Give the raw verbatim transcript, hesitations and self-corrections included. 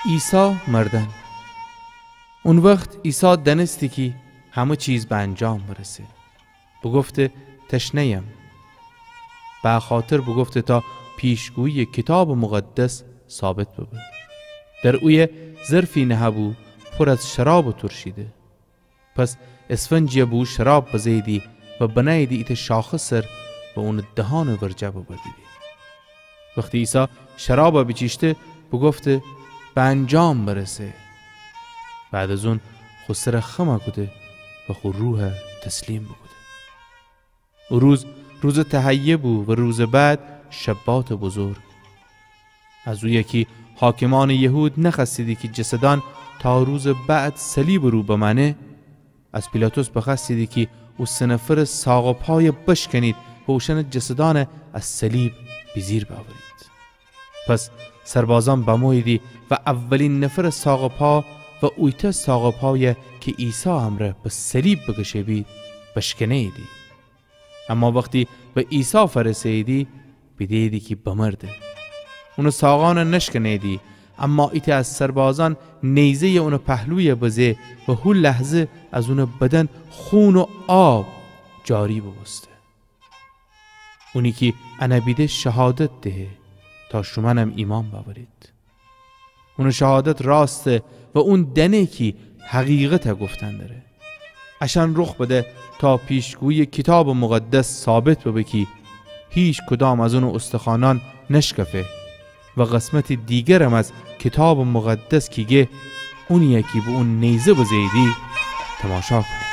عیسی مردن. او وخت عیسی دأنستی کی همه چیز به انجام برسه. بوگفته: تشنه‌یم. به ا خاطر بوگفته تا پیشگویی کیتابٚ مقدس ثابت ببه. در اویه ظرفی نهه‌بو پور از شرابٚ ترشیده. پس اسفنجی به او شراب بزه‌ییدی و بنه‌ییدی ایتأ شاخه سر و اونٚ دهانٚ ورجه ببردیدی. وختی عیسی شراب بیچیشته، بوگفته: به انجام برسه. بعد از اون خو سر خم کوده و خو روح تسلیم بوکوده. او روز، روزٚ تهیه بو و روزٚ بعد شباتٚ بزرگ. از اویه کی حاکمأنٚ یهود نخوأستیدی کی جسدأن تا روزٚ بعد صلیبٚ رو بمأنه، از پیلاطس بخوأستیدی کی او سه نفرٚ ساق و پای بشکنید و اوشأنٚ جسدأن از صلیب بیجیر بأورید. پس سربازأن بموییدی و اولین نفرٚ ساق و پا و اویتأ ساق و پای کی عیسی امرأ به صلیب بکشه بید، بشکنه‌ییدی. اما وختی به عیسی فأرسه‌ییدی، بیده‌ییدی کی بمرده. اونٚ ساقأن نشکنه‌ییدی، اما ایتأ از سربازأن نیزه‌ی اونٚ پهلوی بزه و هو لحظه از اونٚ بدن خون و آب جاری بوبوسته. اونی کی انه بیده شهادت دهه، تا شومأنم ایمأن بأورید. اونٚ شهادت راسته و اون دأنه کی حقیقت گفتن دره. اشأن رخ بده تا پیشگویی کیتابٚ مقدس ثابت ببه کی هیچ کدام از اونٚ استخوأنأن نشکفه و قسمتی دیگرم از کیتابٚ مقدس کی گه اونی کی به اون نیزه بزه‌ییدی، تماشا کونه.